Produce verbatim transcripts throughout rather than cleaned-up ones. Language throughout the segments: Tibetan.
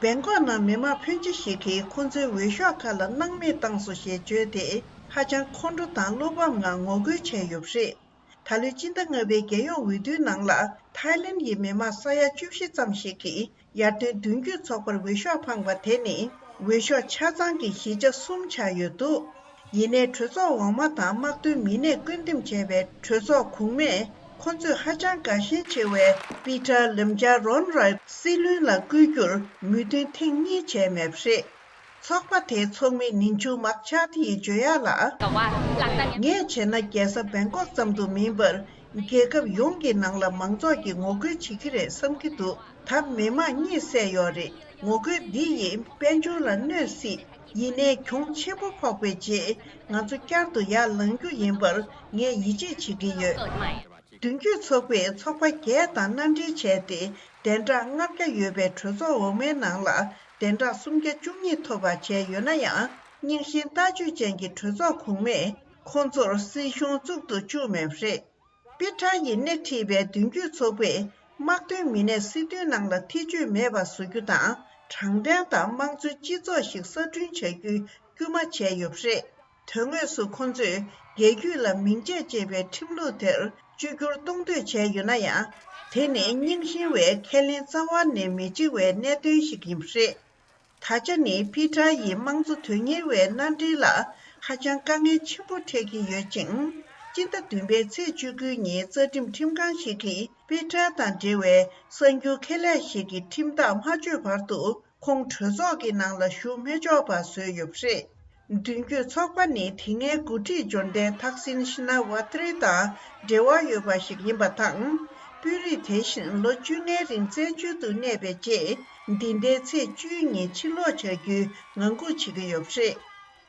སྦེང་ཀོག་ནང་མི་མང་ཕོན་ཆེ་ཞིག་གིས་ཁོ་ཚོའི་འོས་ཤོག་ཁག་ལ་སྣང་མེད་བཏང་སོང་ཞེས་བརྗོད་དེ། ཧ་ཅང་ཁོང་ཁྲོ་དང་བློ་ཕམ་ངང་ངོ་རྒོལ་བྱས་ཡོད་པ་རེད། ད་ལོའི་སྤྱི་ཟླ་ལྔ་པའི་རྒྱལ་ཡོངས་འོས་བསྡུའི་ནང་ལ། ཐའི་ལེན་གྱི་མི་མང་ས་ཡ་བཅུ་བཞི་ཙམ་ཞིག་གིས་ཡར་ཐོན་མདུན་སྐྱོད་ཚོགས་པར་འོས་ཤོག་འཕངས་པ་དེ་ནི། འོས་ཤོག་ཆ་ཚང་གི་བཞི་ཆ་གསུམ་ཆགས་ཡོད་འདུག་ཡིན་ནའི་གྲོས་ཚོགས་འོག་མ་དང་དམག་དོན་མི་སྣས་བཀོད་འདོམས་བྱས་པའི་གྲོས་ཚོགས་གོང་མས། ཁོ་ཚོས་ཧ་ཅང་དགའ་ཞེན་ཆེ་བའི་པི་ཏྲ་ལེམ་ཇཱ་རོན་རའི་སྲིད་བློན་ལ་བསྐོ་རྒྱུར་མོས་མཐུན་ཐེངས་གཉིས་བྱས་མེད་པ་རེད། ཚོགས་པ་དེའི་ཚོགས་མི་ནིན་ཆུ་མག་ཆག་ཐི་ཡིས་བརྗོད་ཡག་ལ། ངས་བྱས་ན་རྒྱལ་ས་བེང་ཀོག་ཙམ་དུ་མིན་པར། རྒྱལ་ཁབ་ཡོངས་ཀྱི་ནང་ལ་མང་ཚོགས་ཀྱིས་ངོ་རྒོལ་བྱེད་ཀྱི་རེད་བསམ་གྱི་འདུག་ད་མི་མང་གཉིད་སད་ཡོད་རེད། ངོ་རྒོལ་འདི་ཡིས་དཔལ་འབྱོར་ལ་གནོད་སྲིད། ཡིན་ནའི་གྱོང་ཆེན་པོ་ཕོག་པའི་རྗེས། ང་ཚོ་བསྐྱར་དུ་ཡར་ལངས་རྒྱུ་ཡིན་པར་ངས་ཡིད་ཆེས་བྱེད་ཀྱི་ཡོད། མདུན་སྐྱོད་ཚོགས་པས་ཚོགས་པ་བརྒྱད་དང་མནའ་འབྲེལ་བྱས་ཏེ། གདན་ཕྲག་ལྔ་བརྒྱ་ཡོད་པའི་གྲོས་ཚོགས་འོག་མའི་ནང་ལ་གདན་ཕྲག་སུམ་བརྒྱ་བཅུ་གཉིས་ཐོབ་པ་བྱས་ཡོད་ན་ཡང་། རྙིང་ཞེན་ལྟ་སྤྱོད་ཅན་གྱི་གྲོས་ཚོགས་གོང་མས་ཁོང་ཚོར་སྲིད་གཞུང་བཙུགས་ཏུ་བཅུག་མེད་པ་རེད། པི་ཏྲ་ཡིས་སྣེ་ཁྲིད་པའི་མདུན་སྐྱོད་ཚོགས་པས་དམག་དོན་མི་སྣས་སྲིད་དོན་ནང་ལ་ཐེ་བྱུས་མེད་པ་བཟོ་རྒྱུ་དང་། དྲང་བདེན་དང་དམངས་གཙོའི་སྤྱི་ཚོགས་ཤིག་གསར་སྐྲུན་བྱ་རྒྱུའི་སྐུལ་མ་བྱས་ཡོད་པ་རེད། དོན་དངོས་སུ་ཁོང་ཚོས་རྒྱལ་རྒྱུད་ལ་མིང་ཆད་ཅེས་པའི་ཁྲིམས་ལུགས་དེར་བཅོས་བསྒྱུར་གཏོང་འདོད་བྱས་ཡོད་ན་ཡང་། དེ་ནི་རྙིང་ཞེན་བས་ཁས་ལེན་རྩ་བ་ནས་མི་བྱེད་པའི་གནད་དོན་ཞིག་ཡིན་པ་རེད། ད་ཆ་ནི་པི་ཏྲ་ཡི་དམངས་གཙོ་དོན་གཉེར་བའི་མནའ་འབྲེལ་ལ་ཧ་ཅང་དཀའ་ངལ་ཆེན་པོ་འཕྲད་ཀྱི་ཡོད་ཅིང་། སྤྱི་ཟླ་བདུན་པའི་ཚེས་བཅུ་དགུ་ཉིན་རྩ་ཁྲིམས་ཁྲིམས་ཁང་ཞིག་གིས་པི་ཏྲ་དང་འབྲེལ་བའི་གསར་འགྱུར་ཁེ་ལས་ཤིག་གི་ཁྲིམས་ཐག་མ་གཅོད་བར་དུ། ཁོང་གྲོས་ཚོགས་ཀྱི་ནང་ལ་ཞུགས་མི་ཆོག་པ་བཟོས་ཡོད་པ་རེད། མདུན་སྐྱོད་ཚོགས་པ་ནི་དེ་སྔའི་འགོ་ཁྲིད་འབྱོར་ལྡན་ཐག་སིན་ཤི་ན་ཝ་ཏི་རི་དང་འབྲེལ་བ་ཡོད་པ་ཞིག་ཡིན་པ་དང་། དཔོན་རིགས་དེ་བཞིན་ལོ་བཅོ་ལྔའི་རིང་བཙན་བྱོལ་དུ་གནས་པའི་རྗེས། འདི་ཟླའི་ཚེས་བཅུའི་ཉིན་ཕྱིར་ལོག་བྱ་རྒྱུའི་ངང་སྒུག་བྱེད་ཀྱི་ཡོད་པ་རེད།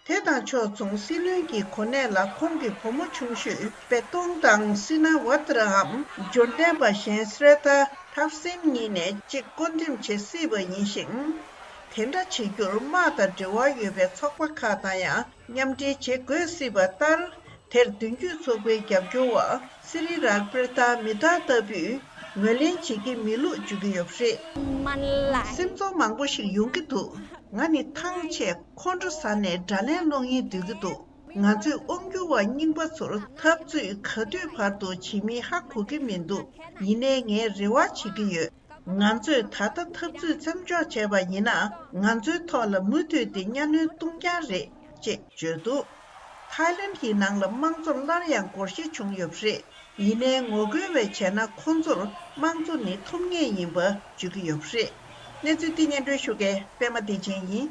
དེ་དང་ཕྱོགས་མཚུངས་སྲིད་བློན་གྱི་གོ་གནས་ལ་ཁོང་གི་བུ་མོ་ཆུང་ཤོས་པེ་ཏོང་དང་སི་ན་ཝ་ཏི་རའམ་འབྱོར་ལྡན་པ་གཞན་སྲེ་ཐ་ཐབ་སིན་གཉིས་ནས་གཅིག་བསྐོ་འདེམས་བྱེད་སྲིད་པ་ཡིན་ཞིང་། དེ་འདྲ་བྱེད་རྒྱུར་དམག་དང་འབྲེལ་བ་ཡོད་པའི་ཚོགས་པ་ཁག་དང་ཡང་མཉམ་འབྲེལ་བྱེད་དགོས་སྲིད་པ་ལྟར། དེར་མདུན་སྐྱོད་ཚོགས་པའི་རྒྱབ་སྐྱོར་བ་སི་རི་ར་པྲི་ཏཱ་མི་ཏཱ་ལྟ་བུས་ངོས་ལེན་བྱེད་ཀྱི་མེད་ལུགས་བརྗོད་ཀྱི་ཡོད་པ་རེད། སེམས་ཚོར་མང་པོ་ཞིག་ཡོང་གི་འདུག་ང་ནི་ཐང་ཆད་ཁོང་ཁྲོ་ཟ་ནས་དགྲ་ལན་སློང་ཡིན་སྡོད་ཀྱི་འདུག་ང་ཚོས་དབང་སྒྱུར་བ་རྙིང་པ་ཚོར་འཐབ་རྩོད་ག་དུས་བར་དུ་བྱེད་མིན་ཧ་གོ་གི་མི་འདུག་ཡིན་ནའི་ངས་རེ་བ་བྱེད་ཀྱི་ཡོད། ང་ཚོས་ད་ལྟ་འཐབ་རྩོད་མཚམས་འཇོག་བྱས་པ་ཡིན་ན། ང་ཚོའི་ཐོག་ལ་མུ་མཐུད་དེ་གཉའ་གནོན་གཏོང་རྐྱང་རེད། ཅེས་བརྗོད་འདུག་ཐའི་ལེན་གྱི་ནང་ལ་དམངས་གཙོར་སླར་ཡང་སྒོར་གཞས་བྱུང་ཡོད་པ་རེད། ཡིན་ནའི་ངོ་རྒོལ་བས་བྱས་ན་ཁོང་ཚོར་དམངས་གཙོ་ནི་ཐོབ་ངེས་ཡིན་པ་བརྗོད་ཀྱི་ཡོད་པ་རེད། གནས་ཚུལ་འདི་སྙན་སྒྲོན་ཞུ་མཁན་པད་མ་བདེ་ཆེན་ཡིན།